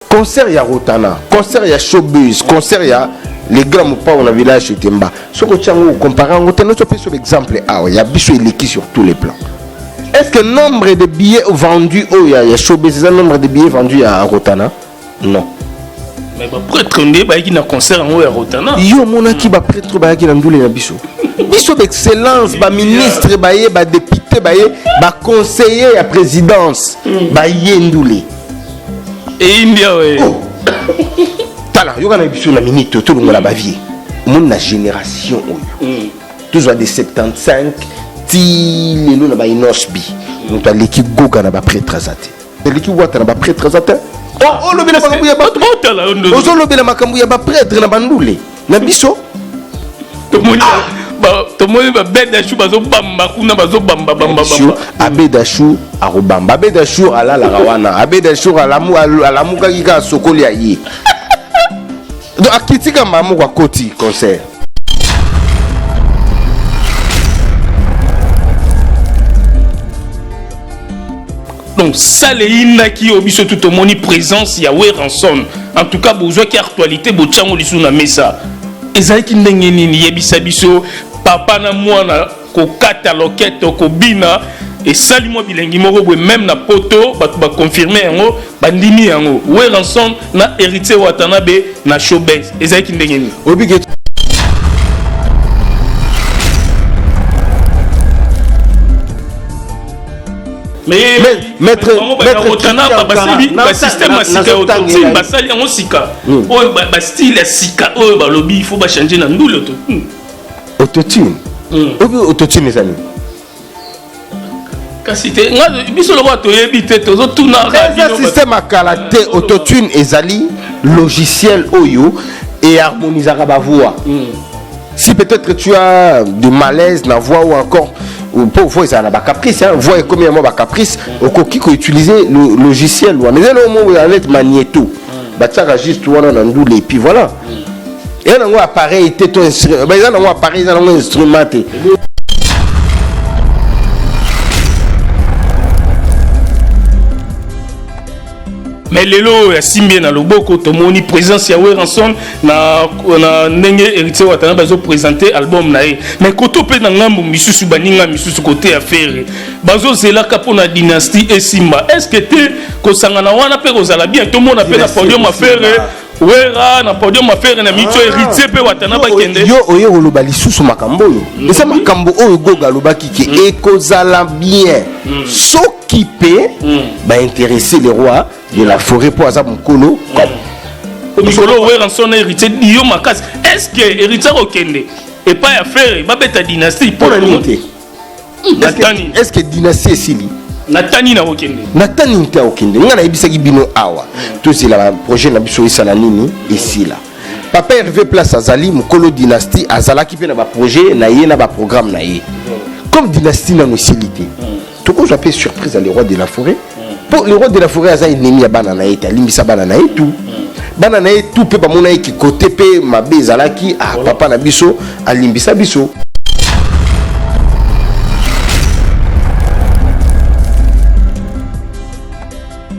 Concert ya Rotana, concert ya Showbiz, concert ya les grands mopao na village Temba. Soki otia yango okompare yango te, nyonso opesi exemple awa ya biso eleki sur tous les plans. Est-ce que nombre de billets vendus oyo ya Showbiz eza nombre de billets vendus ya Rotana? Non. Mais baprêtre nde bayaki na concert yango ya Rotana. Yo omonaki baprêtre bayaki na ndule na biso? Biso baexcellence, baministre baye, badepute baye, baconseiller ya présidence baye ndule. Eyindia we. Oh. Tala, yoka na biso na minute tolongola bavie. Omoni na génération oyo tozwa de 75 ti lelo na bainosbi, moto aleki Goga na baprêtre aza te, eleki Wata na baprêtre aza te. Olobela makambo ya bato, Otala yo ndo. Ozolobela makambo ya baprêtre na bandule na biso. Tomoni babedashu bazobamba kuna, bazobamba bamba. Sio. Bamba. Abedashu akobamba, Abedashu alalaka wana, Abedashu alamukaki kaka sokoli ya ye, donc akitika mbala moko akoti concert. Donc salle eyindaki oyo biso tu tomoni présence ya Werrason. En tout cas bozwaki actualité, botiango lisusu na mesa. Ezalaki ndenge nini? Yebisa biso, papa na mwana kokata loketo, kobina, esali mwa bilengi moko boye. Même na Poto bato baconfirme yango, bandimi yango. Werrason na Héritier Watanabe na Showbuzz, ezalaki ndenge nini? Oyebi ke Mais Maître Otana Christian basali Kara, basystème ya sika ya nazotangela autotune. ye. Basali yango sika oyo, bastyle ya sika oyo balobi il faut bachange na ndule to. Autotune, oyebi autotune eza nini? Kasi te, nga biso lokola toyebi te, tozotunaka. Eza système ya kala te. Autotune ezali logiciel oyo eharmonisaka bavoix. Si peut-être tu as de malaise na voix ou encore ou po voix ezala na bacaprice, hein, voix ekomi ya mwa bacaprice, okoki koutiliser le logiciel wana. Eza eloko moko ya neti magnéto, batiaka juste wana na ndule et puis voilà. Eza nango appareil te to eza nango appareil, eza nango instrument te. Mais lelo oyo asimbi ye na loboko, tomoni présence ya Werrason na ndenge Héritier Watana bazoprésente album na ye. Mais koto mpe na ngambo misusu, baninga misusu kote ya Ferre bazozelaka mpo na dynastie esimba. Est ce que te kosangana wana mpe kozala bien? Tomona mpe na Dynastie podium ya ekosimba. Ferre Wera, na podium ya Ferre na mito, Héritier mpe Watana bakende. Yo oye koloba lisusu makambo oyo, eza makambo oyo Goga alobaki ke ekozala bien soki mpe baintéressé le roi de la forêt mpo aza mokolo comme Mikolo Werrason na Héritier dio makasi. Est ce que Héritier akokende epai ya Ferre babeta dynastie? Mpo na nini te? Natani. Est ce que dynastie esili? Natani na kokende. Natani te akokende. Ngai nayebisaki bino awa, tozela baprojet na biso esala nini, esila. Papa Hervé Place azali mokolo dynastie, azalaki mpe na baprojet na ye na baprogramme na ye. Comme dynastie nano esili te, tokozwa mpe surprise ya le roi de la forêt, mpo le roi de la forêt aza ennemi ya bana na ye te, alimbisa bana na ye tout, bana na ye tout mpe bamona ye kikote mpe mabe ezalaki. Ah, papa na biso alimbisa biso.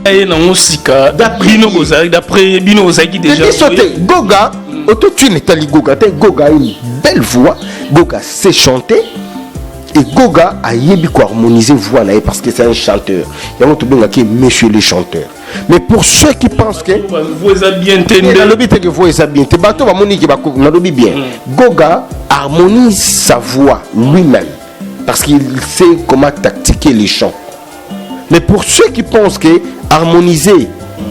Ye nango sika. D'après Bino ye. bozalaki, d'après bino bozalaki déjà. Biso te. Goga, autotune etali Goga te. Goga a une belle voix, Goga sait chanter et Goga ayebi koharmoniser voix na ye parce que c'est un chanteur. Yango tobengaki monsieur le chanteur. Mais pour ceux qui pensent que voix eza bien te nde. Nalobi te ke voix eza bien te. Bato bamoni ke nalobi bien. Goga harmonise sa voix lui-même parce qu'il sait comment tactiquer les chants. Mais pour ceux qui pensent que harmoniser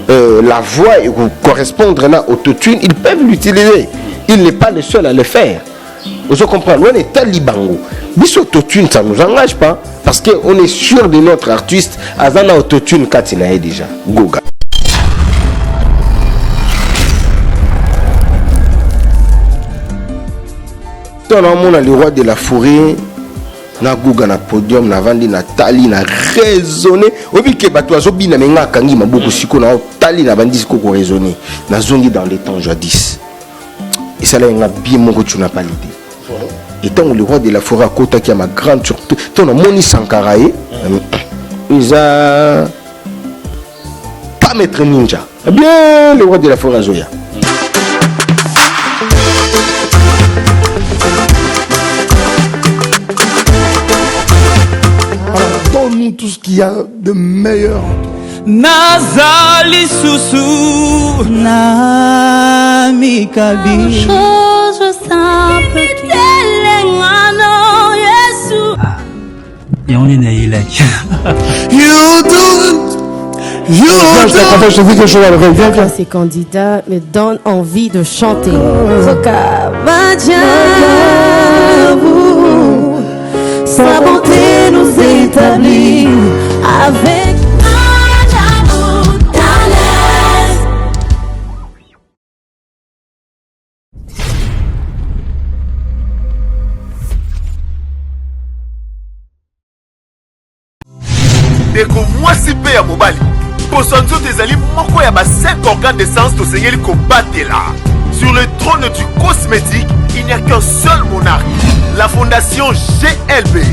la voix et correspondre à autotune, ils peuvent l'utiliser. Il n'est pas le seul à le faire. Vous comprenez? On est talibango. Biso autotune, ça ne nous engage pas. Parce qu'on est sûr de notre artiste. Azana autotune katina ye déjà. Goga. Tant on a le roi de la forêt na Goga na podium, navandi, natali, na raisonne. Oyebi ke bato azobina, me nga akangi maboko. Siko na otali na bandi siko koraisonne, nazongi dans les temps jadis, esalaki nga bien moko. Tu n'as pas l'idée. Etango le roi de la forêt akotaki ya ma grande surtout to namoni Sankara ye eza pa. pas Maître Ninja. Eh bien, le roi de la forêt azoya. Donne-nous tout ce qu'il y a de meilleur. Naza lisusu na mikabi. Chose simple telengano Yesu. Yango nde nayelaki. You do, you Viens, je t'accompagne, je te dis quelque chose à l'oreille. Viens, viens. Ces candidats me donnent envie de chanter. Sa bonté nous établit avec Ndeko mwasi mpe ya mobali, poso ya nzoto ezali moko ya ba 5 organes de sens tosengeli kobatela. Sur le trône du cosmétique, il n'y a qu'un seul monarque, la fondation GLB.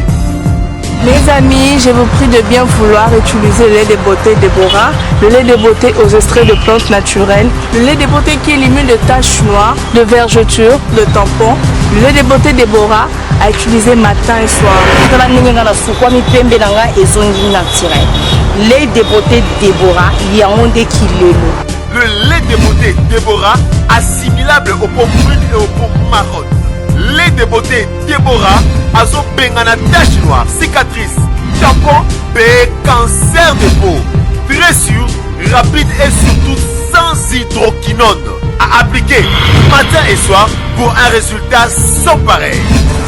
Mes amis, je vous prie de bien vouloir utiliser le lait de beauté Deborah, le lait de beauté aux extraits de plantes naturelles, le lait de beauté qui élimine les taches noires, de vergetures, de tampons, le lait de beauté Deborah à utiliser matin et soir. Tala ndenge nga nasukwami pembe na nga ezongi naturel. Lait de beauté Deborah yango nde kilelo. Le lait de beauté Deborah, assimilable aux peaux brunes et aux peaux marronnes. Lait de beauté Deborah azobengana tache noire, cicatrice, tampon mpe cancer de peau. Très sûr, rapide et surtout sans hydroquinone. À appliquer matin et soir pour un résultat sans pareil.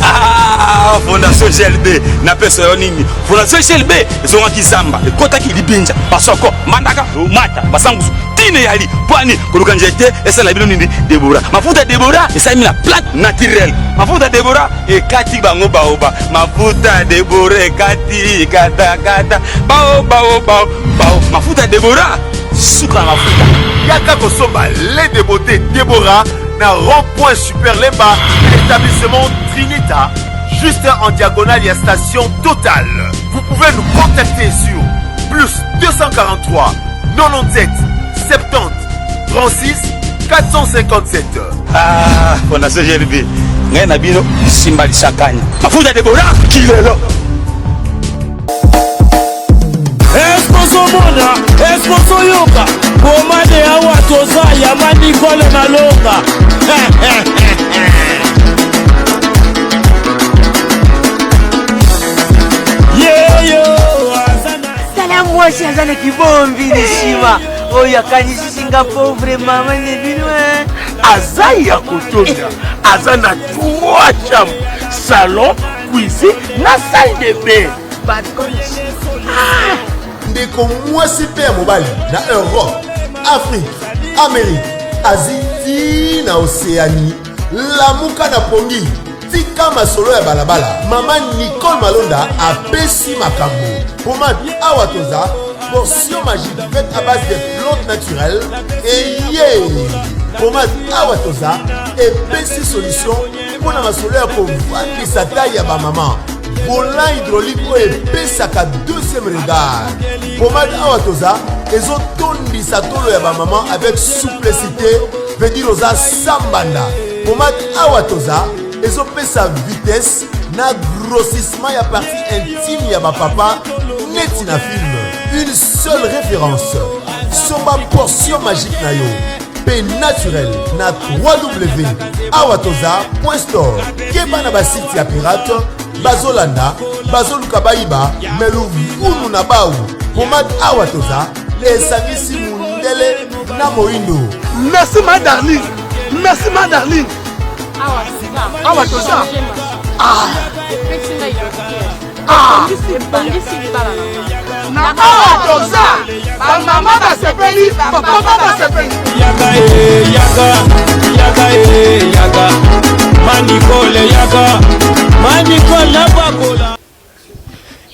Ah, fondation GLB napesa yo nini? Fondation GLB ezongaki zamba, ekotaki libinja, basoko mbandaka mata basangusu tine yali pwani koluka nzete esala bino nini? Debora, mafuta Debora esalemi na plante naturelle. Mafuta Debora ekati bango baoba, mafuta Debora ekati katakata bao bao bao bao, mafuta Debora suka na mafuta. Yaka kosomba lait de beauté Deborah na rond-point Super Lemba, établissement Trinita, juste en diagonale ya station Total. Vous pouvez nous contacter sur plus 243 97 70 36 457. Ah, fondation GLB ngai na bino simba lisakanya, mafuta Debora kilelo. Esposomona esposoyoka pomade awa toza ya manikole malonga. Yeyo tala mwasi aza na kibombi nsima oyo akanisisi nga pauvre mama ne bino. Aza ya kotonda, aza na 3 chambre, salon, cuisine na salle de bain. Ndeko mwasi mpe ya mobali na Europe, Afrique, Amérique, Asie ti na Océanie, lamuka na pongi, tika masolo ya balabala. Mama Nicole Malonda apesi makambo. Pomade awa toza, portion magique faite à base de plantes naturelles. Eye pomade awa toza epesi solution mpona masolo ya kovandisa taille ya bamama. Volant hydraulique oyo epesaka deuxième regard. Pomade awa toza ezotondisa tolo ya bamama avec souplicité, veut dire oza sambanda. Pomade awa toza ezopesa vitesse na grossissement ya partie intime ya bapapa neti na film. Une seule référence, somba portion magique na yo mpe naturel na www awatoza store. Keba na basite ya pirate bazolanda, bazoluka bayiba me luvunu na bau. Pomade awa toza esangisi mundele na moyindo. Merci ma darling, merci ma darling. Awa toza. Ah. Ah. Na awa toza bamama basepeli, bapapa basepeli. Yaka e yaka, yaka e yaka, manikole yaka, manikole nabakola.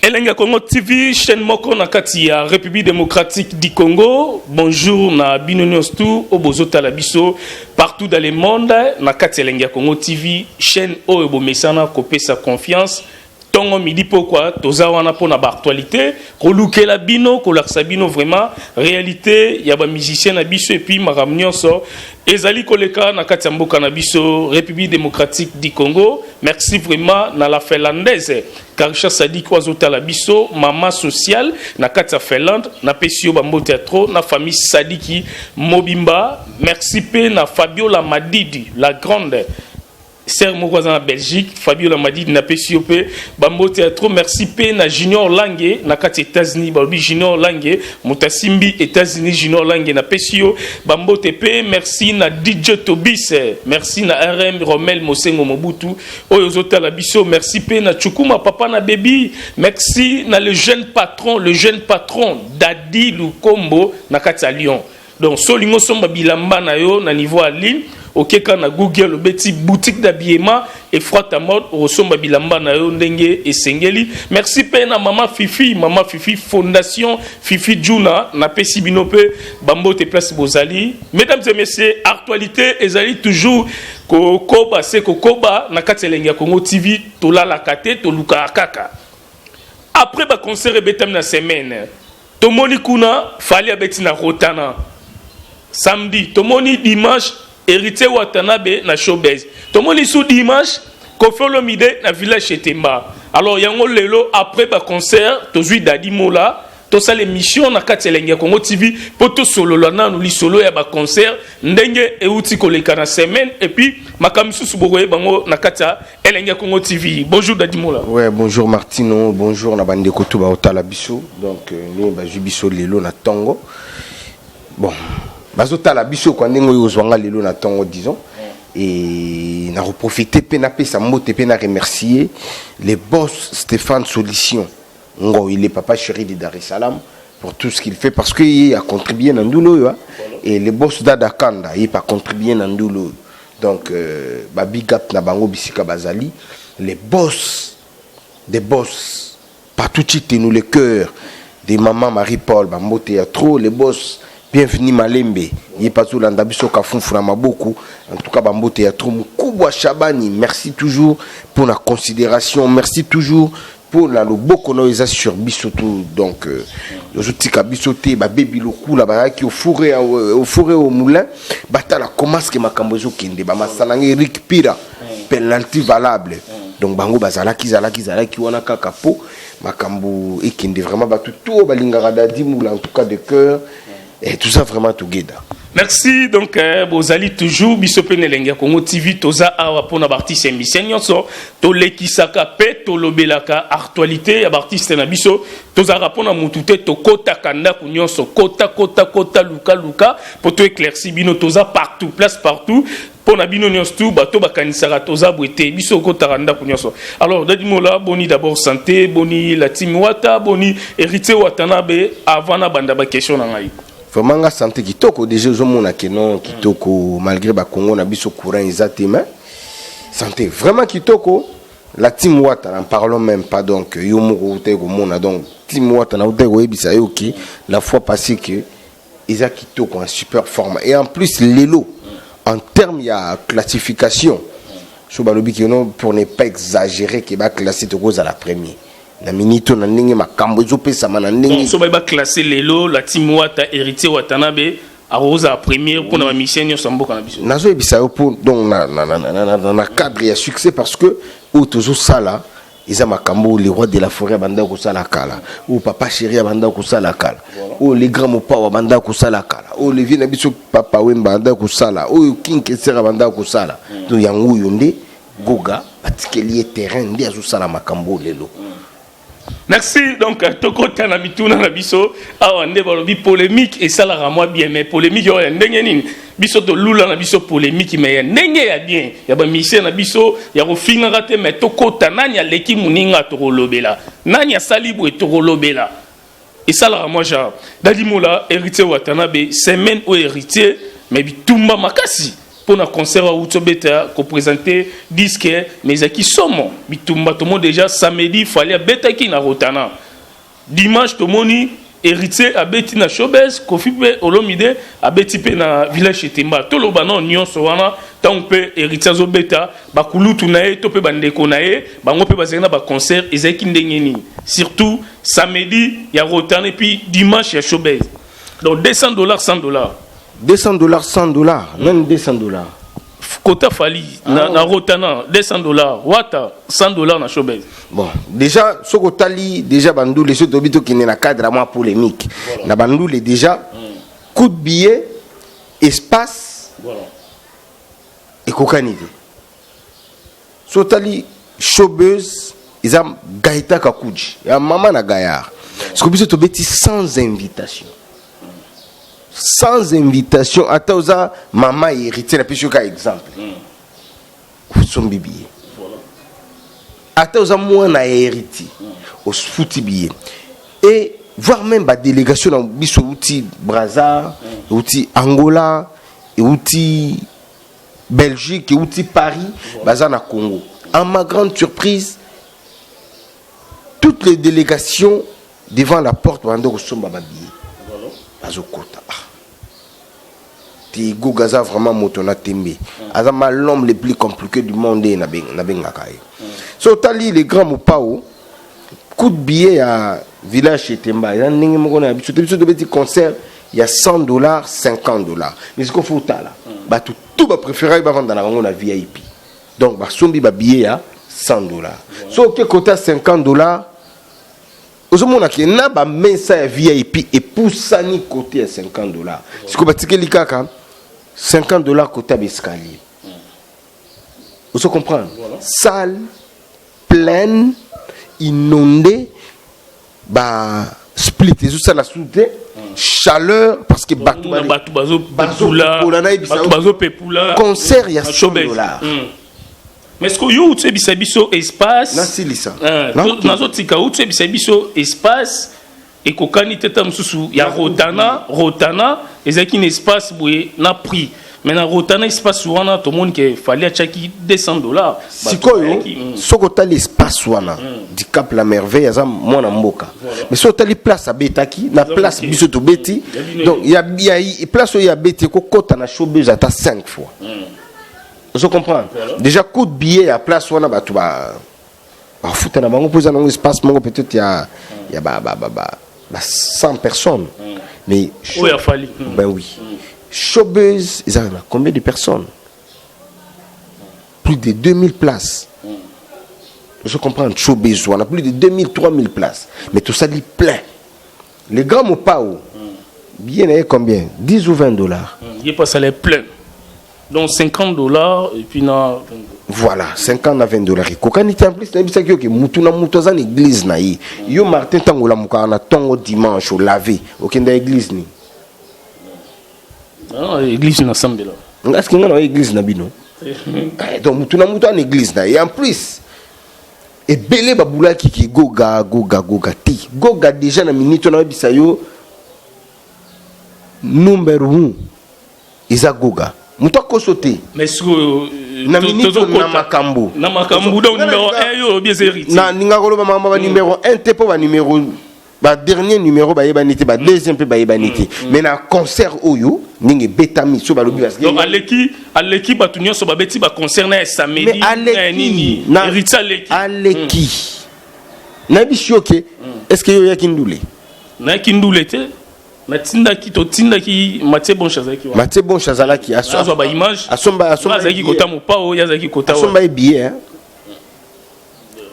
Elengi ya Congo TV, chaîne moko na kati ya République démocratique du Congo. Bonjour na bino nyonso tu oyo bozotala biso partout dans le monde na kati ya Elengi ya Congo TV, chaîne oyo bomesana kopesa confiance. Tongo midi pokwa toza wana mpona baactualité, kolukela bino, kolakisa bino vraiment réalité ya bamusicien na biso et puis makambo nyonso ezali koleka na kati ya mboka na biso, République démocratique du Congo. Merci vraiment na la Finlandaise Karisha Sadik oyo azotala biso, mama sociale na kati ya Finlande. Napesi yo bambote ya trop na famille Sadiki mobimba. Merci mpe na Fabiola Madidi, la grande sœur moko aza na Belgique. Fabiola Madidi, napesi yo mpe bambote ya trop. Merci mpe na Junior Lange na kati ya États-Unis. Balobi Junior Lange moto asimbi États-Unis. Junior Lange, napesi yo bambote mpe. Merci na DJ Tobis, merci na RM Romel Mosengo Mobutu oyo ozotala biso. Merci mpe na Chukuma, papa na bebi. Merci na le jeune patron, le jeune patron Dadi Lukombo na kati ya Lyon. Donc so olingi osomba bilamba na yo na niveau ya ligne, okeka na Google, obeti "boutique d'habillement Efrata Mode", okosomba bilamba na yo ndenge esengeli. Merci mpe na mama Fifi, mama Fifi, Fondation Fifi Juna. Napesi bino mpe bambote place bozali. Mesdames et messieurs, actualité ezali toujours kokoba se kokoba na kati ya Elengi ya Congo TV. Tolalaka te, tolukaka kaka. Après baconcert ebetami na semaine, tomoni kuna Fally abeti na Rotana samedi, tomoni dimanche Héritier Watanabe na Showbuzz, tomoni su dimanche Koffi Olomide na Village Etemba. Alors yango lelo, après baconcert, tozwi Dadi Mola, tosala émission na kati ya Elengi ya Congo TV mpo tosolola nanu lisolo ya baconcert ndenge euti koleka na semaine et puis makambo misusu bokoyeba yango na kati ya Elengi ya Congo TV. Bonjour Dadi Mola. Ouais, bonjour Martino, bonjour na bandeko tu baotala biso. Donc ndenge bazwi biso lelo na ntongo, bon, bazotala biso kwa ndenge oyo ozwanga lelo na ntongo, disons, et na reprofiter mpe napesa mbote mpe na remercier les boss Stéphane Solution Ngo, il est papa chéri de Dar es Salaam, pour tout ce qu'il fait, parce que il a contribué na ndulu oyo, hein. Et les boss Dada Kanda, il a contribué na ndulu oyo. Donc ba big up na bango bisika bazali, les boss des boss partout nous, le cœur des mamans Marie-Paul, bambote ya trop. Les boss Bienvenu Malembe, ye pazolanda biso, kafunfu na maboko. En tout cas bambote ya trop. Mokubwa Shabani, merci toujours pour la considération, merci toujours pour la loboko na oyo eza sur biso tout. Donc ozotika biso te. Babebi lokula bazalaki au four au moulin, batala comment ce que makambo ezokende. Bamasala nga Eric Pira, penalty valable. Donc bango bazalaki zalaki zalaki wana kaka po makambo ekende. Vraiment, bato tout oyo balingaka Dadi Mula, en tout cas de cœur, et tout ça vraiment together. Merci. Donc bozali toujours biso mpe na Elengi ya Congo TV. Toza awa mpona baartiste émission nyonso, tolekisaka mpe tolobelaka actualité ya baartiste na biso. Tozalaka mpona mutu te, tokɔtaka ndako nyonso, kota kota kota, luka luka mpo toéclairci bino. Toza partout, place partout mpo na bino nyonso tu. Bato bakanisaka toza boye te, biso okotaka ndako nyonso. Alors Dadi Mola, boni d'abord santé? Boni la team Wata? Boni Héritier Watanabe? Avant na banda baquestion na ngai. Vraiment nga santé kitoko déjà, ozomona ke non, kitoko, malgré bakongo na biso courant eza te, mais santé vraiment kitoko. La team Wata, n'en parlons même pas. Donc yo moko utaki komona, donc team Wata na utaki koyebisa yo ke la fois passée que eza kitoko, en super forme. Et en plus lelo, en terme ya classification, so balobi ke non, pour ne pas exagérer, ke baclasse, tokozala premier na minute na ndenge makambo ezopesama na ndenge. So baye baclasse lelo la team Wata, Héritier Watanabe akozala première mpona bamusicien nyonso ya mboka na biso. Nazoyebisa yo mpo donc na cadre ya succès, parce que oyo tozosala eza makambo oyo le roi de la forêt abanda kosala kala, oyo papa chéri abanda kosala kala, oyo le grand Mopao abanda kosala kala, oyo le vieux na biso Papa Wemba abanda kosala, oyo King Kester abanda kosala. Donc yango oyo nde Goga batikeli ye terrain, nde azosala makambo oyo lelo. Merci. Donc tokota na mituna na biso awa. Nde balobi polémique esalaka mwa bien, mais polémique oyo ya ndenge nini? Biso tolula na biso polémique, mais ya ndenge ya bien, ya bamusicien na biso, ya kofingaka te. Mais tokota nani aleki moninga, tokolobela nani asali boye, tokolobela esalaka mwa genre. Dadi Mola, Héritier Watanabe, semaine oyo Héritier, mais bitumba makasi mpona concert awuti obeta koprésente disque, mais ezalaki somo bitumba. Tomoni déjà samedi Fally abetaki na Rotana, dimanche tomoni Héritier abeti na Showbuzz, Koffi mpe Olomide abeti mpe na Village Etemba. Toloba nao nyonso wana, ntango mpe Héritier azobeta, bakulutu na ye to mpe bandeko na ye, bango mpe bazalaki na baconcert. Ezalaki ndenge nini, surtout samedi ya Rotana et puis dimanche ya Showbuzz? Donc 200 dollars, 100 dollars. 200 dollars, 100 dollars, même 200 dollars. Kota Fally na Rotana 200 dollars, Wata 100 dollars na Showbuzz. Bon, déjà soki otali déjà bandule, soki tobi tokende na cadre ya mwa polémique na bandule, déjà coup de billet, espace ekokani te. So otali Showbuzz, eza Gaëta Kakuji ya mama na Gaillard. Soki biso tobeti sans invitation, sans invitation, ata oza mama Héritier, napesi yo ka exemple, osombi billet. Ata oza mwana ya Héritier, ofuti billet. Et voire même badélégation na biso euti Brazza, euti Angola, euti Belgique, euti Paris, baza na Congo. En ma grande surprise, toutes les délégations devant la porte banda kosomba babillet, bazokota. Ah, te, Goga aza vraiment moto na tembe, aza ma l'homme le plus compliqué du monde. Ye nabengaka ye. So otali le grand Mopao, coup de billet ya Village Etemba eza ndenge moko na biso te. Biso tobeti concert ya 100 dollars, 50 dollars, mais sikoyo faut otala bato tout bapréféraki bavanda na bango na VIP. Donc basombi babillet ya 100 dollars. So oke kota 50 dollars, ozomona ke na bamesa ya VIP epusani kote ya 50 dollars. Sikoyo batikeli kaka 50 dollars kote ya baescalier. Ozo comprendre? Salle pleine, inondée, ba split ezosala su te, chaleur, parce que bato bato bazopepula. Bato bazopepula. Concert ya 100 dollars. Mais ce que yo uti oyebisa biso, espace Nasilisa. Nazotika. Uti oyebisa biso espace ekokani te. Ta mosusu ya Rotana, Rotana ezalaki na espace boye na prix, mais na Rotana espace wana tomoni ke Fally atiaki 200 dollars. Sikoyo soki otali espace wana, Dicap la Merveille aza mwana mboka, mais soki otali place abetaki na place biso tobeti, donc ya place oyo abeti ekokɔta na Showbuzz ata 5 fois. Ozo comprendre? Déjà coup de billet ya place wana, bato bafuta na bango mpo eza nango espace moko peut-être ya ba 100 personnes, mais oyo ya Fally. Ben oui, Showbuzz eza na combien de personnes? Plus de 2000 places. Je comprends, Showbuzz wana plus de 2000, 3000 places, mais tout ça dit plein. Les grands Mopao, bien na combien? 10 ou 20 dollars. Ye pasala plein, donc 50 dollars et puis na Voilà, 50 na 20 dollars ekokani te. En plus nayebisaki yo ke mutu na mutu aza na église na ye. Yo Martin, ntango olamukaka na ntongo dimanche, olave, okenda église nini? Ah, église nasambela. Nga soki nga na église na bino. Donc mutu na mutu ana église na ye. En plus ebele babulaki ke Goga, Goga, Goga te. Goga déjà na minute wana, oyebisa yo, number 1 eza Goga, moto akoso te. Mais sikoyo Na minute na makambo na makambo, donc numéro 1 yo olobi eza Héritier. Na ninga koloba makambo ba numéro 1 te, mpo banuméro badernier numéro bayebani te, badeuxième mpe bayebani te, mais na concert oyo ndenge ebetami, so balobi Donc aleki, aleki bato nyonso babeti baconcert na ya samedi na nini. Héritier aleki. Aleki. Nayebi si oke. Est ce que yo oyaki ndule? Nayaki ndule te. Natindaki, totindaki Mathieu Bonche, azalaki wana. Mathieu Bonche azalaki. Azwa baimage. Asomba, asomba. Azalaki kota Mopao, ye azalaki kota. Asomba ye billet.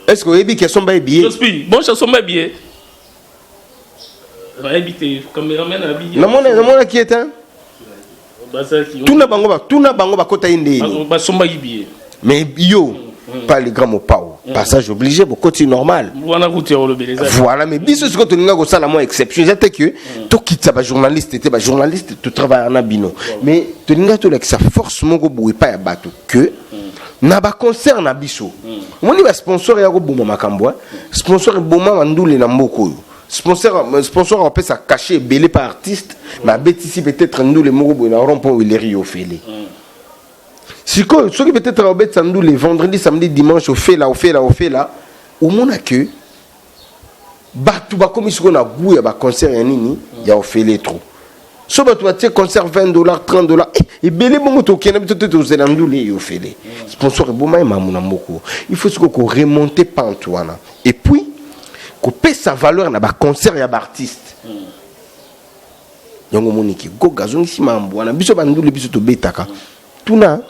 Est ce que oyebi ke asomba ye billet? Jospi Bonche asomba billet, nayebi te, cameraman abi. Namonaki ye te. Bazalaki. Tuna bango, tuna bango bakota ye ndeni. Basombaki billet. Mais yo, pas le grand Mopao, passage obligé, bokoti normal. Wana kutu ya kolobela eza. Voilà, mais biso sikoyo tolinga kosala mwa exception. Eza te ke tokitisa bajournaliste te, bajournaliste totravaille na bino, mais tolinga tolakisa force moko boye epai ya bato ke na baconcert na biso, omoni basponsor ya koboma makambo. Sponsor eboma bandule na mboka oyo. Sponsor, sponsor apesa cachet ebele par artiste, mais abetisi peut-être ndule moko boye na rond point Huilerie ofele. Sikoyo soki peut-être obetisa ndule vendredi, samedi, dimanche, ofela, ofela, ofela, omona ke Bato bakomi sikoyo na gout ya baconcert ya nini, ya ofele trop. So bato batie concert 20 dollars, 30 dollars, eh, ebele bongo. Tokende biso te, tozela ndule eyo ofele. Sponsor eboma ye mamu na moko. Il faut sikoyo koremonter pente wana et puis kopesa valeur na baconcert ya baartiste. Yango omoniki Goga azongisi mambo wana. Biso bandule, biso tobetaka tuna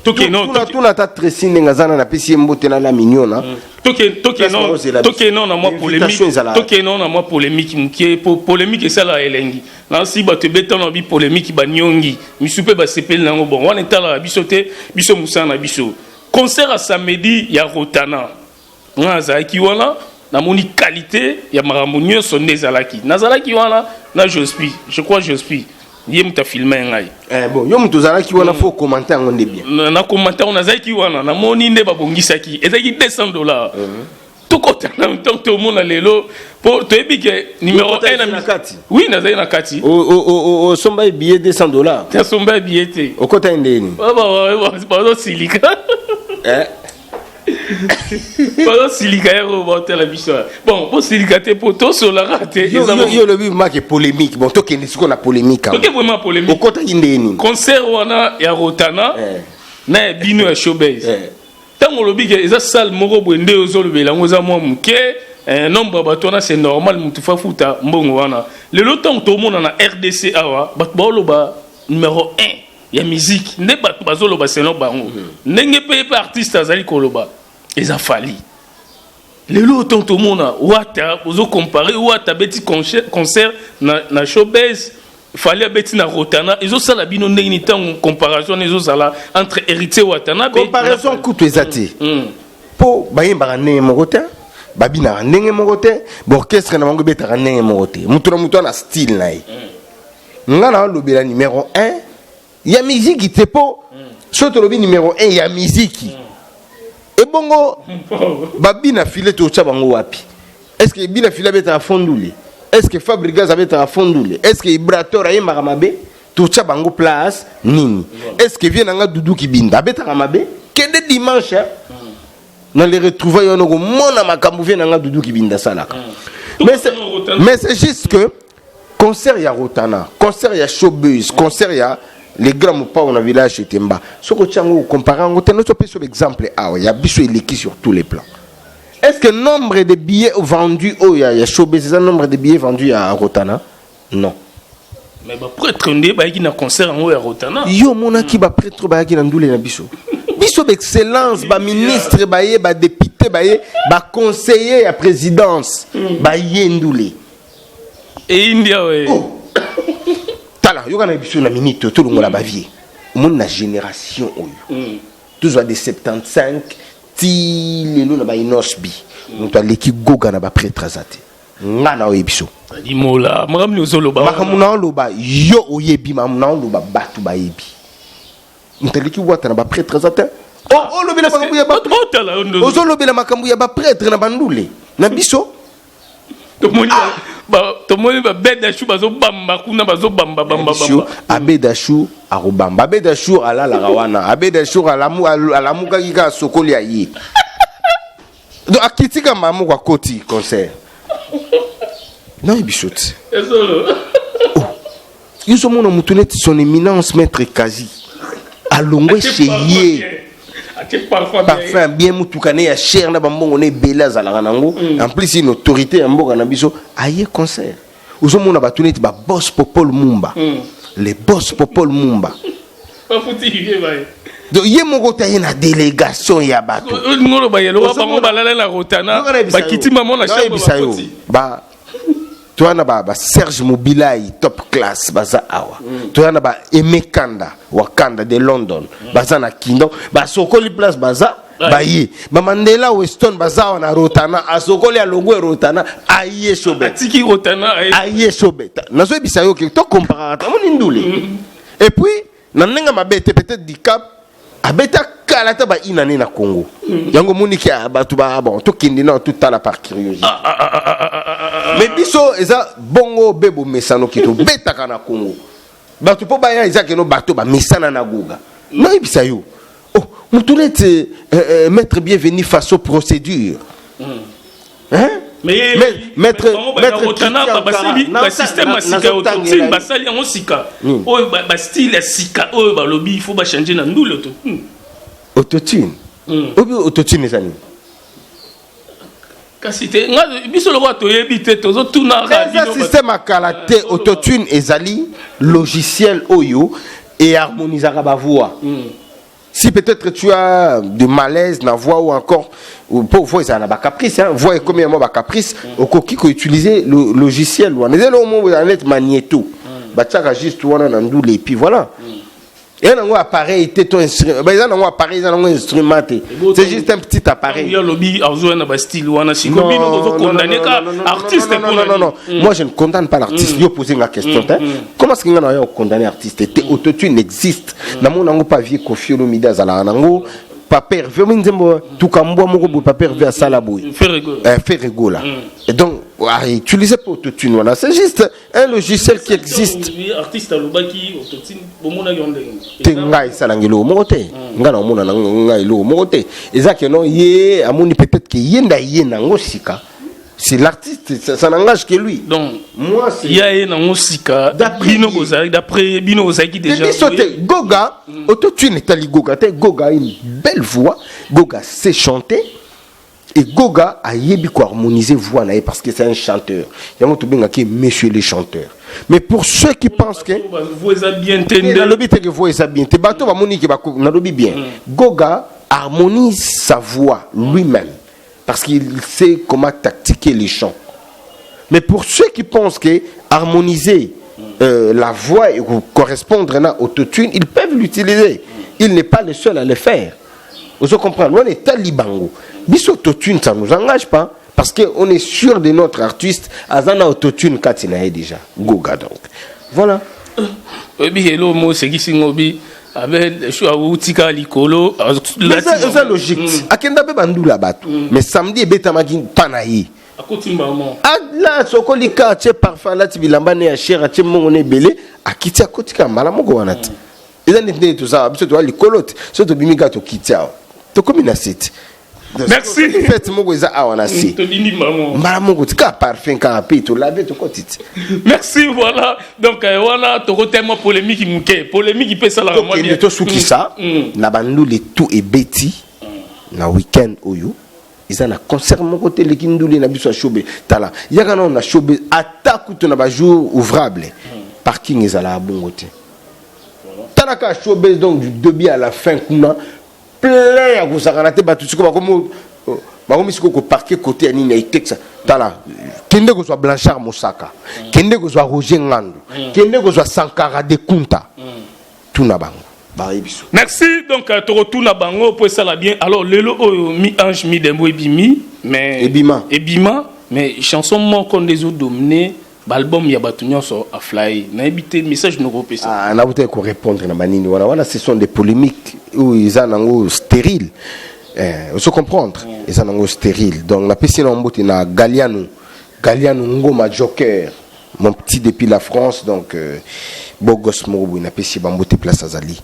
tuna ata Tresi ndenge aza na, napesi ye mbote na la mignona. Tokeno na mwa polémique, tokeno na mwa polémique mokie, po polémique esalaka elengi. Nasi bato ebetana bi polémique, baniongi misu mpe basepeli nango. Bon, wana etalaka biso te, biso mosala na biso. Concert ya samedi ya Rotana, nga azalaki wana, namoni qualité ya makambo nyonso nde ezalaki. Nazalaki wana na Jospi, je crois Jospi ye moto afilme ngai. Eh, bon, yo moto ozalaki wana, faut commenter yango nde bien. Na commenter yango. Nazalaki wana, namoni nde babongisaki, ezalaki 200 dollars. Tokota na ntango tomona lelo, mpo toyebi ke numéro 1 na kati. Oui, nazali na kati. Osomba billet 200 dollars? Nasomba billet te. Okota ye ndeni? Bazosilika, bazosilika yango, baotala biso. Bon, bosilika te mpo tosolaka te. Yo olobi make polémique. Bon, tokende sikoyo na polémique. Toke vraiment polémique. Okotaki ndeni? Concert wana ya Rotana na ya bino ya Showbase, ntango olobi ke eza salle moko boye nde ozolobela yango, eza mwa moke, nombre ya bato wana, c'est normal motu fafuta mbongo wana. Lelo ntango tomona na RDC awa, bato baoloba numéro 1 ya musique nde bato bazoloba selon bango ndenge mpe artiste azali koloba eza Fally. Lelo ntango tomona Wata, ozocomparer Wata abeti concert na Showbase, Fally abeti na Rotana, ezosala bino ndenge nini ntango comparaison wana ezozala entre Héritier Watana? Comparaison kutu eza te, mpo bayembaka ndenge moko te, babinaka ndenge moko te, baorchestre na bango ebetaka ndenge moko te. Moto na moto ana style na ye. Nga na alobela numéro 1 ya miziki te, mpo so tolobi numéro 1 ya miziki, ebongo babina file totya bango wapi? Est ce que bina file abetaka fondule? Est ce que Fabregas abetaka fondule? Est ce que Ibrator ayembaka mabe? Totya bango place nini? Est ce que vie nanga Dudu Kibinda abetaka mabe? Kende dimanche na les retrouvailles wana, komona makambo vie nanga Dudu Kibinda asalaka. Mais c'est juste que concert ya Rotana, concert ya Showbuzz, concert ya les grands mopao na village Etemba, soki otia yango, ocomparer yango te. Nyonso opesi exemple awa ya biso eleki sur tous les plans. Est ce que nombre de billets vendus oyo ya Showbuzz eza nombre de billets vendus ya Rotana? Non. Mais baprêtre nde bayaki na concert yango ya Rotana. Yo omonaki baprêtre bayaki na ndule na biso? Biso baexcellence, baministre baye, badéputé baye, baconseiller ya présidence baye ndule. Eindia we. Oh. Tala, yoka na biso na minute, tolongola bavie. Omoni na génération oyo tozwa de 75 ti lelo na baInnoss'B, moto aleki Goga na baprêtre aza te. Nga na oyebi so. Limola makambo nini ozoloba? Makambo na oloba, yo oyebi makambo na oloba, bato bayebi. Moto aleki Wata na baprêtre aza te. Olobela makambo ya ozolobela makambo ya baprêtre na bandule na biso. Tomoni babedashu bazobamba kuna, bazobamba bamba. Abedashu akobamba, abedashu alalaka wana, abedashu alamukaki kaka sokoli ya ye. Donc akitika mbala moko, akoti concert, nayebi biso te. Yo ozomona motu neti Son Éminence Maître Kazi alongwe chez ye, parfum bien, mutuka ne ya cher na bambongo na ebele azalaka nango, en plus une autorité ya mboka na biso, aye concert. Ozomona bato neti baboss Popol Mumba, les boss Popol Mumba. Donc ye moko te, aye na délégation ya bato. Ngolo bayelo bango balala na Rotana, bakiti mamo na chambre. Yo ba toya na ba Serge Mobilai top class baza awa, toya na ba Aimé Kanda Wakanda de London baza na Kindo, basokoli place baza, baye bamandela Weston baza awa na Rotana, asokoli, alongwe Rotana, aye Showbet. Atiki Rotana. Aye Showbet. Nazoyebisa yo ke tocomparaka, tamoni ndule. Et puis na ndenge mabe te, peut-être Dicap abeta kala ta ba inane na Congo, yango omoniki bato ba bon tokende na totala par curiosité. Mais biso eza bongo be bomesano ke tobetaka na Congo, bato mpo baya eza keno bato bamesana na Goga. Nayebisa yo, oh, motu neti maître Bienvenu Faso procédure, hein? Mais maître maître Christian basali ba système ya sika autotune, basali yango sika oyo, ba style ya sika oyo balobi il faut ba changer na ndule autotune. Autotune obi, autotune eza nini? Kasi te, nga biso lokola toyebi te, tozotunaka. Eza système ya kala te. Autotune ezali logiciel oyo eharmonisaka bavoix. Si peut-être tu as de malaise na voix ou encore ou po voix ezala na bacaprice, hein, voix ekomi ya mwa bacaprice, okoki koutiliser le logiciel wana. Eza eloko moko ezala neti magnéto, batiaka juste wana na ndule et puis voilà. Eza nango appareil te to instrument, eza nango appareil, eza nango instrument te, c'est juste un petit appareil. Yo alobi azoya na bastyle wana, sikoyo bino bozokondane ka artiste. Non, non, non, non. Moi, je ne condamne pas l'artiste. Yo poser la question te. Comment est-ce que nga na yo condamner artiste te? Autotune existe. Namona yango pa vieux Koffi Olomide, azalaka nango. Papa Hervé omi nzembo tuka mbwa moko boye, Papa Hervé asala boye. Ferre Gola. Et donc utiliser mpe autotune wana, c'est juste un logiciel qui existe. Artiste alobaki autotune, bomonaki yo ndenge? Te, ngai esalanga eloko moko te. Ngai naomona na ngai eloko moko te. Eza ke non, ye amoni peut-être ke ye nde aye nango sika. C'est l'artiste, ça n'engage que lui. Donc moi, c'est ya ye nango sika, bino bozalaki, d'après bino bozalaki déjà. Biso te. Goga, autotune etali Goga te. Goga a une belle voix, Goga sait chanter et Goga ayebi koharmoniser voix na ye parce que c'est un chanteur. Yango tobengaki monsieur les chanteurs. Mais pour ceux qui pensent que voix eza bien te nde. Nalobi te ke voix eza bien te. Bato bamoni ke nalobi bien, Goga harmonise sa voix lui-même parce qu'il sait comment tactiquer les chants. Mais pour ceux qui pensent que harmoniser la voix et correspondre à autotune, ils peuvent l'utiliser. Il n'est pas le seul à le faire. Vous comprenez? On est talibango. Biso autotune, ça nous engage pas. Parce qu'on est sûr de notre artiste, Azana autotune kati na ye déjà. Goga donc. Voilà. Oyebi elo mo osekisi ngo bi Abel shu awutika likolo. Mais eza logique. Akenda mpe bandula bato. Mais samedi ebetamaki mpa na ye. Akoti mbamo. Ala sokoli ka atie parfum, alati bilamba ne ya cher, atie mbongo ne ebele, akiti, akotika mbala moko wana te. Eza neti ndenge tozala biso, toza likolo te. So tobimi kaka, tokiti awa, tokomi na se te. Merci. Fête moko eza awa na se. Tolindi mbamo. Mbala moko ti kaka parfum kaka mpe tolabe, tokoti te. Merci. Voilà, donc wana tokotema polémique moke, polémique mpe esalaka mwa tokende bien. Tosukisa na bandule tu ebeti na weekend oyo. Eza na concert moko te eleki ndule na biso ya shobe. Tala, yaka nano na shobe, ata kutu na bajour ouvrable, parking ezalaka bongo te. Tala kaka shobe, donc du début à la fin kuna plein ya kozakana te. Bato sikoyo bakomi sikoyo koparke côté ya nini ya Itexa. Tala, kende kozwa Blanchard Mosaka, kende kozwa Roger Ngandu, kende kozwa Sankara de Kunta, tuna bango, bayebi biso. Merci. Donc tokotuna bango mpo esala bien. Alors lelo oyo Mi Ange Mi Dembo ebimi, mais Ebima. Ebima, mais chanson moko nde ezodomine baalbum ya bato nyonso, Aflaye. Nayebi te message nokopesa. Ah, nauti korépondre na banini wana. Wana ce sont des polémiques oyo eza nango stérile. Ozo comprendre, eza nango stérile. Donc napesi na mbote na Galiano, Galiano Ngoma Joker, mon petit depuis la France. Donc beau gosse moko boye, napesi bambote place azali.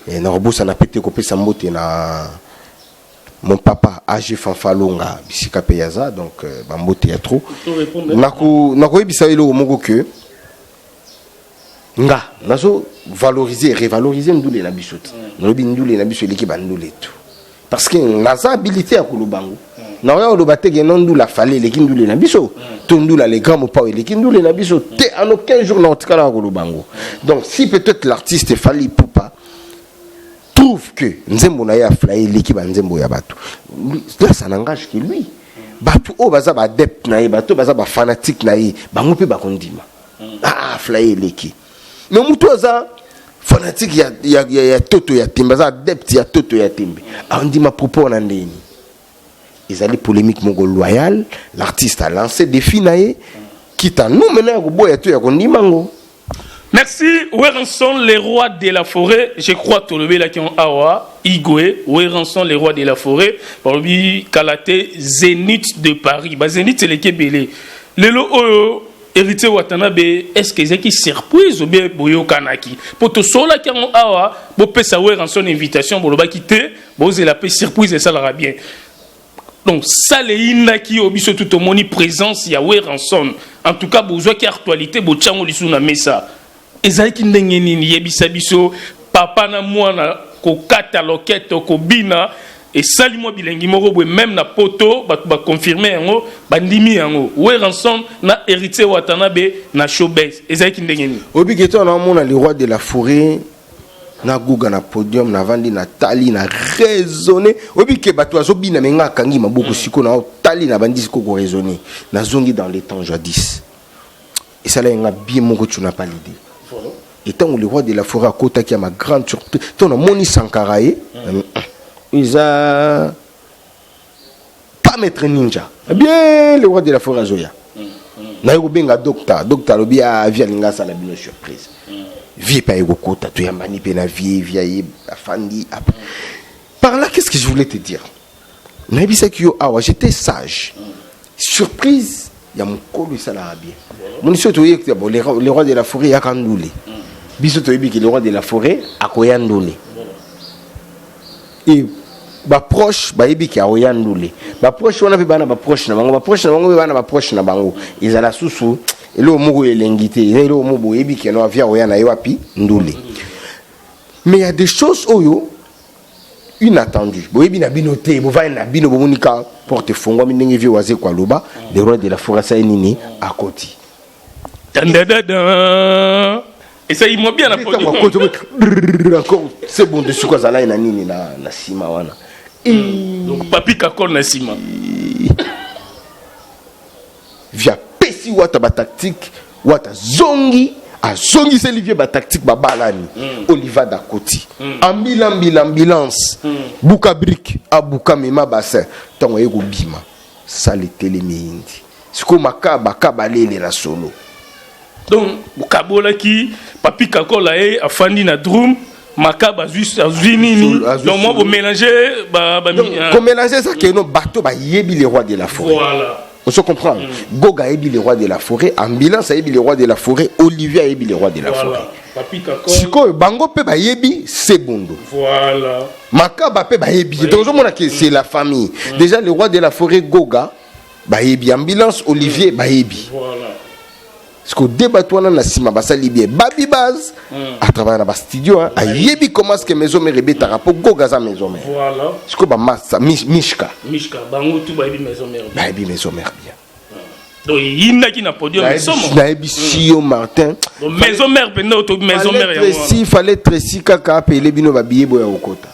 Nakobosana pe te kopesa mbote na mon papa AG Fanfalonga, bisika mpe yaza. Donc bambote ya trop. Nakoyebisa yo eloko moko ke nga nazo valoriser, revaloriser ndule na biso te. Nalobi ndule na biso eleki bandule tu parce que naza habilité ya koloba ngo. Nakoya koloba te ke no ndula Fally eleki ndule na biso to ndula le grand Mopao eleki ndule na biso te. En aucun jour nakotikala koloba ngo. Donc si peut-être l'artiste Fally Ipupa trouve que nzembo na ye Aflaye eleki banzembo ya bato, là ça n'engage que lui. Bato oyo baza baadepte na ye, bato oyo baza bafanatique na ye, bango mpe bakondima: ah, Aflaye eleki. Mais motu aza fanatique ya Toto ya Tembe, aza adepte ya Toto ya Tembe, andima propos wana ndeni? Ezali polémique moko loyale. L'artiste a lancé défi na ye, quitte à nous maintenant ya koboya to ya kondima ngo. Merci Werrason, les rois de la forêt. Je crois tolobelaki en awa Igwe, Werrason, les rois de la forêt. Balobi Kalate Zénith de Paris. Ba Zénith eleki ebele. Lelo oyo Héritier Watanabe, est-ce que ezalaki surprise ou bien boyokanaki? Po tosolaki yango awa, bopesa Werrason invitation, bolobaki te, bozela pe surprise esalaka bien. Donc salle eyindaki oyo biso tout tomoni présence ya Werrason. En tout cas bozwaki actualité, botia yango lisusu na mesa. Ezalaki ndenge nini? Yebisa biso, papa na mwana kokata loketo, kobina, esali mwa bilengi moko boye. Même na poto bato baconfirme yango, bandimi yango. Werrason na Héritier Watanabe na Showbuzz, ezalaki ndenge nini? Obiki to naomona le roi de la forêt na Guga na podium, navandi, natali, na raisonne. Oyebi ke bato azobina, me nga akangi maboko. Sikoyo na otali na bandi sikoyo koraisonne, nazongi dans les temps jadis. Esalaki nga bien moko, tu n'as pas l'idée. Et ntango le roi de la forêt akotaki, ya ma grande surprise, ntango namoni Sankara ye, eza pas Maître Ninja bien, le roi de la forêt azoya. Naye kobenga docteur, docteur alobi: "Avi alinga asala bino surprise." Vie epe aye kokota, toyambani mpe na vie. Vie aye, afandi. Par là, qu'est-ce que je voulais te dire? Nayebisaki yo awa, j'étais sage. Surprise ya mokolo esalaka bien. Moni soki toyebi, bon, le roi de la forêt yaka ndule, biso toyebi ke le roi de la forêt akoya ndule. E baproche bayebi ke akoya ndule. Baproche wana mpe bana baproche na bango, baproche na bango mpe bana baproche na bango. Ezala susu eloko moko elengi te, eza eloko moko boyebi ke no avia akoya na ye wapi ndule. Mais il y a des choses oyo inattendu, boyebi na bino te. Bovandi na bino, bomoni ka porte efongwami, ndenge vie Wazeko aloba, le roi de la forêt asali nini? Akoti. Tandadada, esali mwa bien na podium. Encore c'est bon de siko azalaki na nini na nsima wana. Donc Papi Kakol na nsima. Via pesi Wata batactique, Wata zongi, azongiseli vie batactique, babalani. Oliva dakoti, ambila mbila, ambulance buka brique, abuka mema bassin. Ntango aye kobima, sala etelemi, eyindi. Sikoyo Makaba akaba solo. Donc bokabolaki, Papi Kakola ye afandi na drum, Makaba azwi nini? Donc moi bomélange. Komélange eza keno bato bayebi le roi de la forêt. Voilà. On se comprend. Goga ayebi le roi de la forêt, ambulance ayebi le roi de la forêt, Olivier ayebi le roi de la forêt. Sikoyo bango mpe bayebi Sebondo. Voilà. Makaba mpe bayebi. Donc ozomona ke c'est la famille. Déjà le roi de la forêt, Goga bayebi, ambulance, Olivier bayebi. Voilà. Parce que de bato wana na nsima basali bien. Babi Base atravaille na bastudio, ayebi comment ce que Maison Mère ebetaka, mpo Goga aza Maison Mère. Voilà. Sikoyo bamasa Mishka. Mishka, bango tu bayebi Maison Mère. Bayebi Maison Mère bien. Donc eyindaki na podium somo. Nayebisi yo, Martin. Maison Mère mpenza, oto Maison Mère. Yango fallait Tracy kaka apele bino babiye boya kokota.